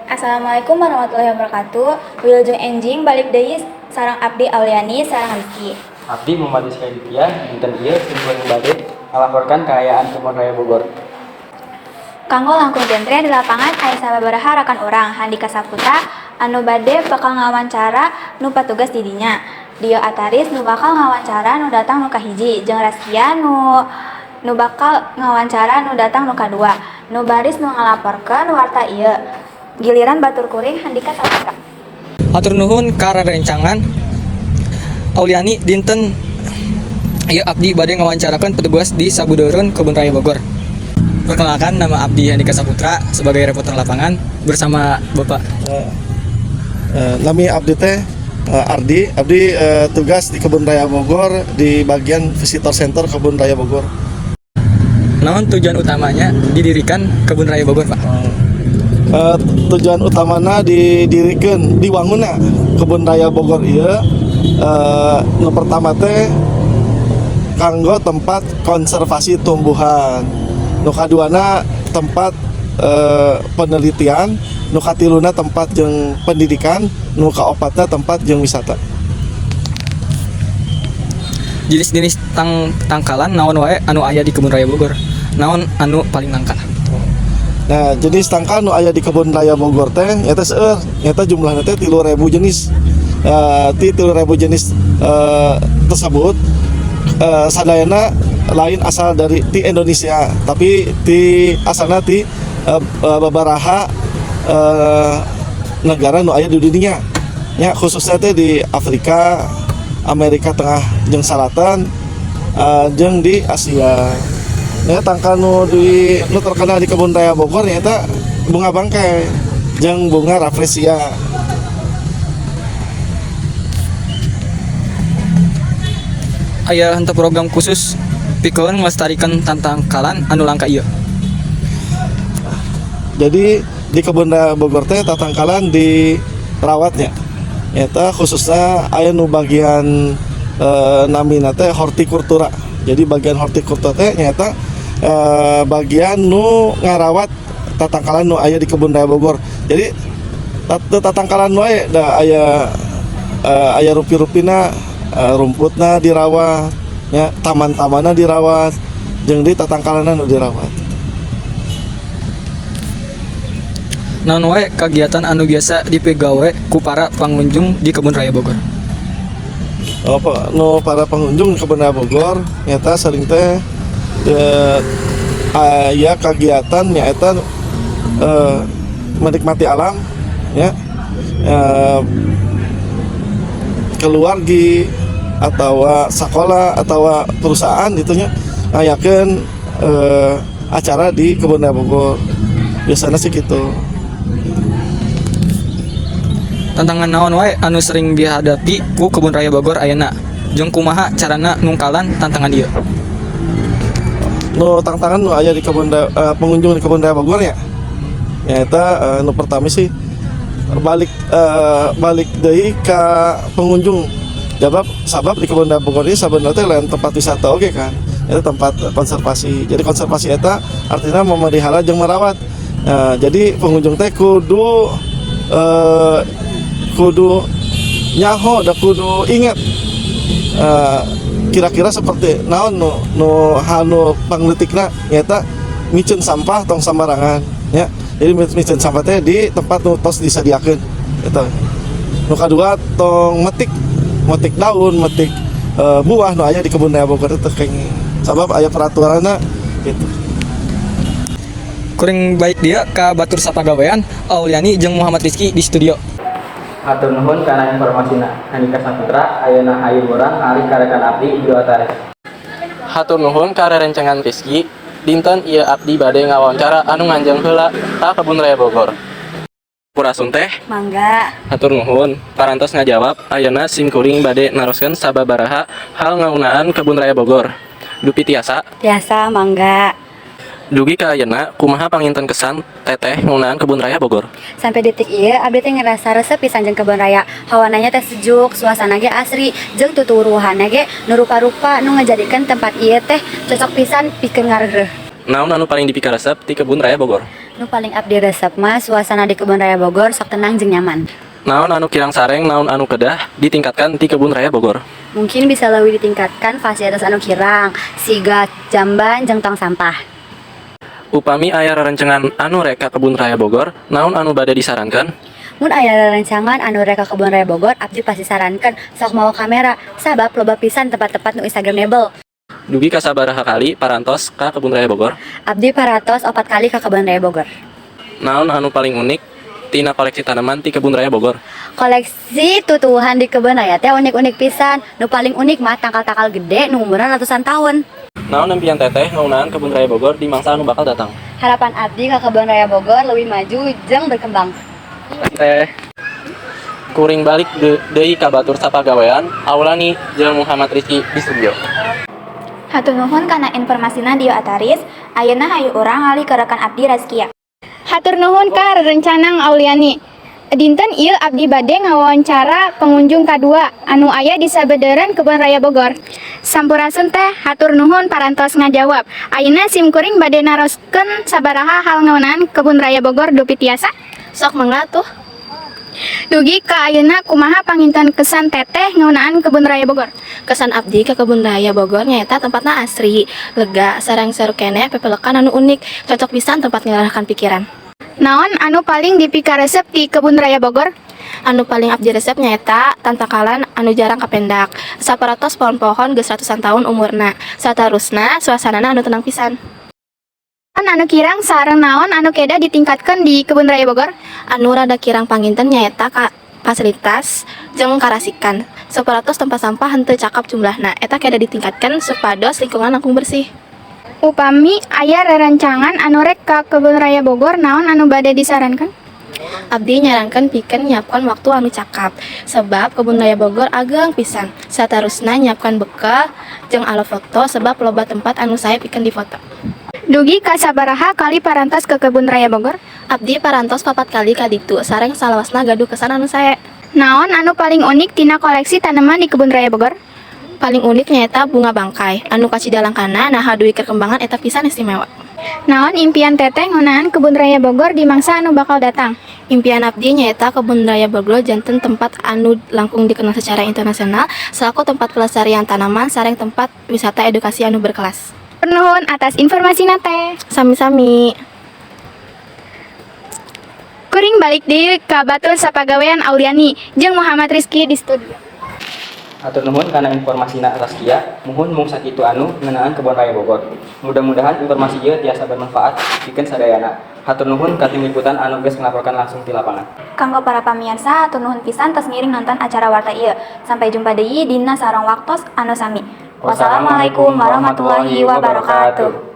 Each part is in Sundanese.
Assalamualaikum warahmatullahi wabarakatuh. Wilujeng enjing, balik deui sareng Abdi Auliani sareng Rizky. Abdi Muhammad Rizky Aditya, dinten ieu simkuring bade ngalaporkan kaayaan Kebun Raya Bogor. Kanggo langkung jentre, di lapangan aya sababaraha rekan urang, Handika Saputra anu bade bakal ngawancara nu patugas di dinya. Dio Ataris nu bakal ngawancara nu datang nu kahiji, jeung Raskia nu nu bakal ngawancara nu datang nu kadua. Nu baris nu ngalaporkeun warta ieu. Giliran batur kuring, Handika Saputra. Hatur nuhun ka rerencangan Auliani. Dinten ieu abdi bade ngawancarakeun petugas di sabudeureun Kebun Raya Bogor. Perkenalkan, nama abdi Handika Saputra sebagai reporter lapangan bersama Bapak. Nami abdi teh Ardi, abdi tugas di Kebun Raya Bogor di bagian visitor center Kebun Raya Bogor. Naon tujuan utamanya didirikan Kebun Raya Bogor, Pak? Tujuan utamana didirikan, diwangunna Kebun Raya Bogor ieu, nu pertama teh kanggo tempat konservasi tumbuhan. Nu kaduana tempat penelitian, nu katiluna tempat jeung pendidikan, nu kaopatna tempat jeung wisata. Jenis-jenis tangkalan naon wae anu aya di Kebun Raya Bogor? Naon anu paling langka? Nah, jenis tangkal nu aya di Kebun Raya Bogor teh nyata seueur, nyata jumlahna teh 3000 jenis. Ti 3000 jenis tersebut sadayana lain asal dari ti Indonesia, tapi ti asalna ti babaraha negara nu aya di dunia. Ya, khususnya teh di Afrika, Amerika Tengah jeung Selatan, jeung di Asia. Ya, tangkal nu di nu terkenal di Kebun Raya Bogor nyaeta bunga bangkai jeung bunga rafflesia. Aya henteu program khusus pikeun ngelestarikan tangkalan anu langka ieu? Jadi di Kebun Raya Bogor teh tatangkalan dirawatnya. Nyaeta khususnya aya nu bagian namina teh hortikultura. Jadi bagian hortikultura teh nyaeta bagian nu ngarawat tatangkalan nu aya di Kebun Raya Bogor. Jadi tatangkalan wae da aya aya rupi-rupina, rumputna dirawat ya, taman-tamanna dirawat, jeung di tatangkalanna nu dirawat. Naon wae kagiatan anu biasa dipigawe ku para pengunjung di Kebun Raya Bogor? Oh, nu para pengunjung di Kebun Raya Bogor nyata sering teh aya kegiatan nyaeta menikmati alam ya, keluarga atau sekolah atau perusahaan gitu nya ngayakeun acara di Kebun Raya Bogor, biasanya sih gitu. Tantangan naon wae anu sering dihadapi ku Kebun Raya Bogor ayeuna? Jeung kumaha carana nungkalan tantangan ieu? Nu tantangan nu aya di kebun pengunjung di Kebun Raya Bogor ya, nyaeta nu pertama sih balik deui ka pengunjung. Jabab sabab di Kebun Raya Bogor ini sebenarnya teh lain tempat wisata oge kan, itu tempat konservasi. Jadi konservasi eta artinya memelihara jeung merawat. Nah, jadi pengunjung teh kudu nyaho da kudu inget kira-kira seperti naon nu nu hanu pangleutikna, nyaeta miceun sampah tong sembarangan ya. Jadi miceun sampah teh di tempat nu tos disadiakeun eta. Nu kadua, tong metik metik daun, metik buah nu aya di Kebun Raya Bogor itu kenging, sabab aya peraturanna gitu. Kuring balik deui ka batur sapagawean, Auliani jeung Muhammad Rizky di studio. Hatur nuhun kana informasina, Handika Saputra. Ayeuna hayu urang ngalih ka rekan abdi, Dio Ataris. Hatur nuhun ka rerencangan Rizky. Dinten ieu abdi bade ngawawancara anu nganjang heula ka Kebun Raya Bogor. Sampurasun, Teh. Mangga. Hatur nuhun parantos ngajawab. Ayeuna sim kuring bade naroskeun sababaraha hal ngeunaan Kebun Raya Bogor. Dupi tiasa? Tiasa, mangga. Dugi ka ayeuna kumaha panginten kesan Teteh ngeunaan Kebun Raya Bogor? Sampai detik ieu abdi teh ngerasa resep pisan jeung Kebun Raya. Hawana teh sejuk, suasana ge asri, jeung tutuwuhanna ge nu rupa-rupa nu ngajadikeun tempat ieu teh cocok pisan pikeun ngareureuh. Naon anu paling dipikaresep ti Kebun Raya Bogor? Nu paling abdi resep mah suasana di Kebun Raya Bogor sok tenang jeung nyaman. Naon anu kirang sareng naon anu kedah ditingkatkan ti Kebun Raya Bogor? Mungkin bisa leuwih ditingkatkan fasilitas anu kirang, siga jamban jeung tong sampah. Upami aya rerencangan anu rek ka Kebun Raya Bogor, naon anu bade disarankan? Mun aya rerencangan anu rek ka Kebun Raya Bogor, abdi pasti sarankan sok mawa kamera, sabab loba pisan tempat-tempat nu instagramable. Dugi ka sabaraha kali parantos ka Kebun Raya Bogor? Abdi parantos 4 kali ka Kebun Raya Bogor. Naon anu paling unik tina koleksi tanaman ti Kebun Raya Bogor? Koleksi tutuwuhan di Kebun Raya teh unik-unik pisan. Nu paling unik mah tangkal-tangkal gede nu umurna ratusan tahun. Naon impian Teteh ngeunaan Kebun Raya Bogor di mangsa anu bakal datang? Harapan abdi ka Kebun Raya Bogor leuwih maju jeung berkembang. Teh. Kuring balik deui ka batur sapagawean, Aulani jeung Muhammad Rizky di studio. Hatur nuhun kana informasina, Dio Ataris. Ayeuna hayu urang ngalih ka rekan abdi, Razkia. Hatur nuhun ka rerencanang Auliani. Dinten ieu abdi bade ngawawancara pengunjung kadua anu aya di sabeudeureuan Kebun Raya Bogor. Sampurasun, Teh, hatur nuhun parantos ngajawab. Ayeuna sim kuring bade naroskeun sabaraha hal ngeunaan Kebun Raya Bogor, dupi tiasa? Sok mangga tuh. Dugi ka ayeuna kumaha panginten kesan Teteh ngeunaan Kebun Raya Bogor? Kesan abdi ke Kebun Raya Bogor nyaeta tempatna asri, lega, sareng seru keneh pepelekan anu unik, cocok pisan tempat ngelelahkan pikiran. Naon anu paling dipikaresep di Kebun Raya Bogor? Anu paling abdi resep nyaeta tantakalan anu jarang kapendak. Saparatos pohon-pohon geus ratusan tahun umurna. Satarusna suasanana anu tenang pisan. Anu kirang sareng naon anu kedah ditingkatkan di Kebun Raya Bogor? Anu rada kirang panginten nyaeta ka fasilitas jeung karasikan. Saparatos tempat sampah henteu cakap jumlahna. Eta kedah ditingkatkan supados lingkungan langkung bersih. Upami aya rerencangan anu rek ka Kebun Raya Bogor, naon anu bade disarankan? Abdi nyarankan pikeun nyiapkan waktu anu cakap sebab Kebun Raya Bogor ageng pisan. Satarusna nyiapkan bekal jeung alat foto sebab loba tempat anu sae pikeun difoto. Dugi ka sabaraha kali parantos ke Kebun Raya Bogor? Abdi parantos 4 kali ka ditu sareng salawasna gaduh kesan anu sae. Naon anu paling unik tina koleksi tanaman di Kebun Raya Bogor? Paling unik nyaeta bunga bangkai anu kacida langkana, naha dugi perkembangan eta pisan istimewa. Naon impian Teteh ngeunaan Kebun Raya Bogor di mangsa anu bakal datang? Impian abdi nyaeta Kebun Raya Bogor janten tempat anu langkung dikenal secara internasional selaku tempat pelestarian tanaman sareng tempat wisata edukasi anu berkelas. Nuhun atas informasi, Teh. Sami-sami. Kuring balik deui ka batur sapagawean Auliani jeung Muhammad Rizky di studio. Hatur nuhun kana informasina, Raskia. Muhun, mung sakitu anu ngeunaan Kebun Raya Bogor. Mudah-mudahan informasi ieu tiasa bermanfaat pikeun sadayana. Hatur nuhun ka tim liputan anu geus ngelaporkan langsung ti lapangan. Kanggo para pamirsa, hatur nuhun pisan tos ngiring nonton acara warta ieu. Sampai jumpa deui dina sareng waktos anu sami. Wassalamualaikum warahmatullahi wabarakatuh.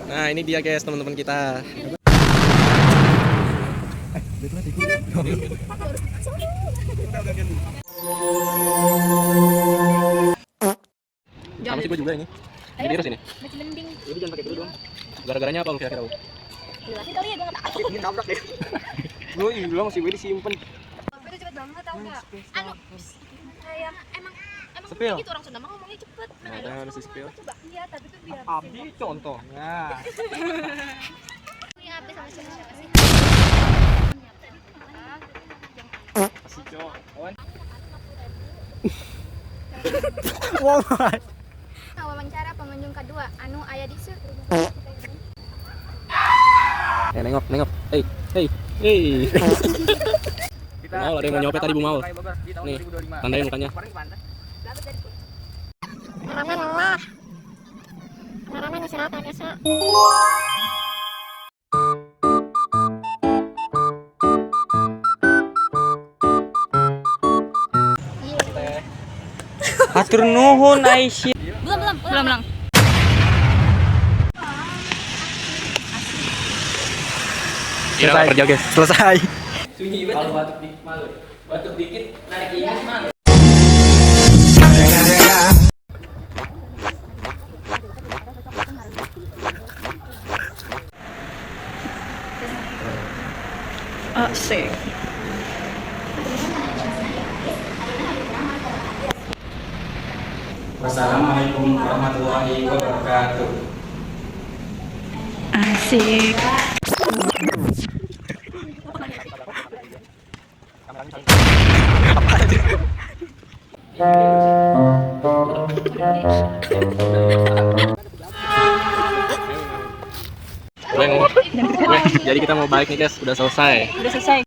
Nah, ini dia, guys, teman-teman kita. Sama sih, gue juga ini. Jadi terus ini. Jadi jangan pakai kerudung. Gara-garanya apa lu kira-kira lu? Kali ya, gue nggak tahu. Ini nabrak deh. Lu bilang si Willy simpen. Itu cepet banget, tau nggak? Anu kayak emang emang Sepil. Gitu orang Sunda mah ngomongnya cepet. Nah, ada harus spill. Coba iya, tapi tuh biar Abdi contohnya. Punya apa sama siapa siapa sih? Si cowok. Awan. Wawancara pengunjung kedua anu aya di sur Eh, nengok, nengok. Hey, hey, hey. Maul, ada yang mau nyopet tadi, Bu Maul. Nih, tandain mukanya. Hatur nuhun, Aisyah. Belum, belum, belum, belum. Selesai. Kerja, guys. Selesai. Kalau batuk dikit malu. Batuk dikit narik ingus malu. Asik. Wassalamualaikum warahmatullahi wabarakatuh. Asik. Jadi kita mau balik nih, guys. Udah selesai. Udah selesai.